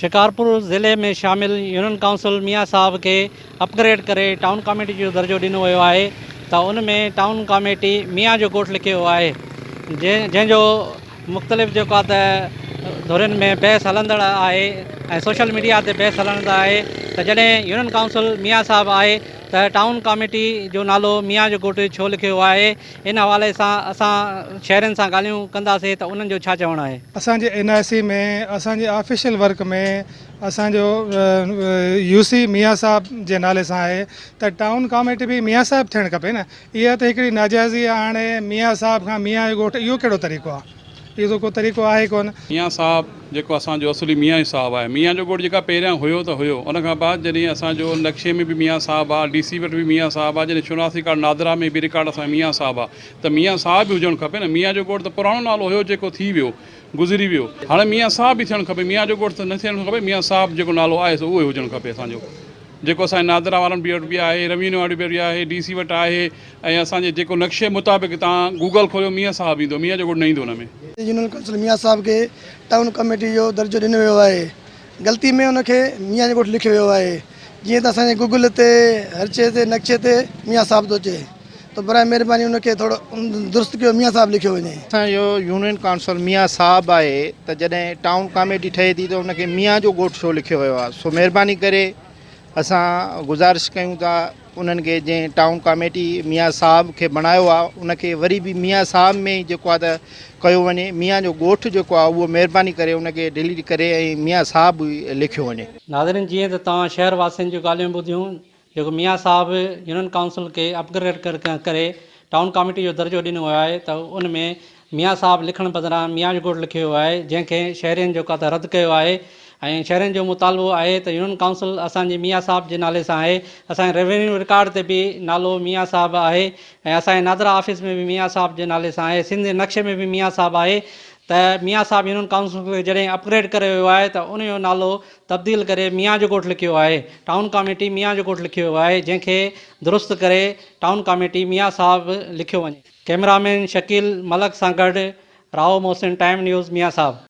شڪارپور ضلعي ۾ شامل union council ميان صاحب کي اپگريڊ ڪري ٽائون ڪاميٽي جو درجو ڏنو ويو آهي ته ان ۾ ٽائون ڪاميٽي ميان جو ڳوٺ لکيو ويو آهي جنهن جو مختلف جيڪو آهي ته ڌرين ۾ بحث هلندڙ آهي ۽ سوشل ميڊيا تي بحث هلندڙ آهي ته جڏهن يونين ڪائونسل ميان صاحب آهي ته ٽائون ڪاميٽي جو نالو ميان جو ڳوٺ ڇو لکيو ويو آهي ان حوالي سان اسان شهرين سان ڳالهيون ڪنداسين ته انهن جو ڇا چوڻ آهي. اسان جي اين آء سي ۾ اسان جي آفيشل ورڪ ۾ اسان جو يو سي ميان صاحب جي نالي سان آهي ته ٽائون ڪاميٽي به ميان صاحب ٿيڻ کپي نه اها ته هڪڙي ناجائزي آهي هاڻي ميان صاحب کان ميان جو ڳوٺ اهو ڪهڙو طريقو آهي اهو ته ڪو طريقو آهي ڪونه. ميان صاحب جيڪو اسان جو اصلي ميان ئي صاحب آهي. ميان جو ڳوٺ جيڪا پهريان هيو ته هيو ان کان بعد جڏهن اسان جو نقشي ۾ به ميان صاحب آ ڊي سي وٽ به ميان صاحب آ جڏهن شناختي ڪارڊ نادرا ۾ به رڪارڊ اسان جو ميان صاحب آ ته ميان صاحب به هجڻ کپي نه ميان جو ڳوٺ ته پراڻو نالو هيو جيڪو ٿي ويو گذري ويو هاڻي ميان صاحب به ٿيڻ کپي ميان جو ڳوٺ ته نه ٿيڻ کپي ميان صاحب جيڪو نالو آهي سو اهو ئي هجڻ کپي اسان جو جيڪو اسان جي نادرا وارن وٽ به آهي روينيو وارن وٽ به آهي ڊي سي وٽ آهي ۽ اسان جي جيڪو نقشي مطابق توهان گوگل کوليو ميان صاحب ايندو ميان جو ڳوٺ نه ايندو ان ۾. يونين ڪائونسل ميان صاحب کي ٽائون ڪميٽي جو درجو ڏنو ويو آهي غلطي ۾ ان کي ميان جو ڳوٺ لکيو ويو آهي جيئن ته اسان جي گوگل تي هر چيز تي نقشي تي ميان صاحب ٿو اچي ته برائي مهرباني ان کي ٿورو درست ڪيو ميان صاحب لکيو وڃي. اسان جو يونين ڪائونسل ميان صاحب آهي ته جڏهن ٽائون ڪاميٽي ٺهي ٿي ته ان کي ميان جو ڳوٺ ڇو لکيو ويو آهي سو مهرباني ڪري اسان گذارش ڪيون ٿا انهن کي جنهن ٽائون ڪاميٽي ميان صاحب کي بڻايو آهي ان کي وري به ميان صاحب ۾ ئي جيڪو آهي ته ڪيو وڃي ميان جو ڳوٺ جيڪو آهي اهو مهرباني ڪري ان کي ڊليٽ ڪري ۽ ميان صاحب ئي لکيو وڃي. ناظرين جيئن ته توهان شهر واسين جون ڳالهيون ٻڌيون جيڪو ميان صاحب يونين ڪائونسل کي اپگريڊ ڪري ٽائون ڪاميٽي جو درجو ڏنو ويو آهي ته ان ۾ ميان صاحب لکڻ بدران ميان جو ڳوٺ لکيو ويو آهي جنهن کي شهرين جو ڪات رد ڪيو آهي ۽ شهرين جو مطالبو آهي ته يونين ڪائونسل اسان جي ميان صاحب جي نالي سان آهي اسان جي روينيو رڪارڊ تي به نالو ميان صاحب آهي ۽ اسان جي نادرا آفيس ۾ به ميان صاحب جي نالي سان آهي سنڌ جي نقشي ۾ به ميان صاحب آهي ته ميان صاحب يونين ڪائونسل کي جڏهن اپگريڊ ڪري ويو آهي ته ان جو نالو تبديل ڪري ميان جو ڳوٺ لکيو آهي ٽائون ڪاميٽي ميان جو ڳوٺ لکيو ويو آهي جنهن کي درست ڪري ٽائون ڪاميٽي ميان صاحب لکيو وڃي. ڪئميرا مين شڪيل ملڪ سان گڏ رائو محسن ٽائيم نيوز ميان صاحب.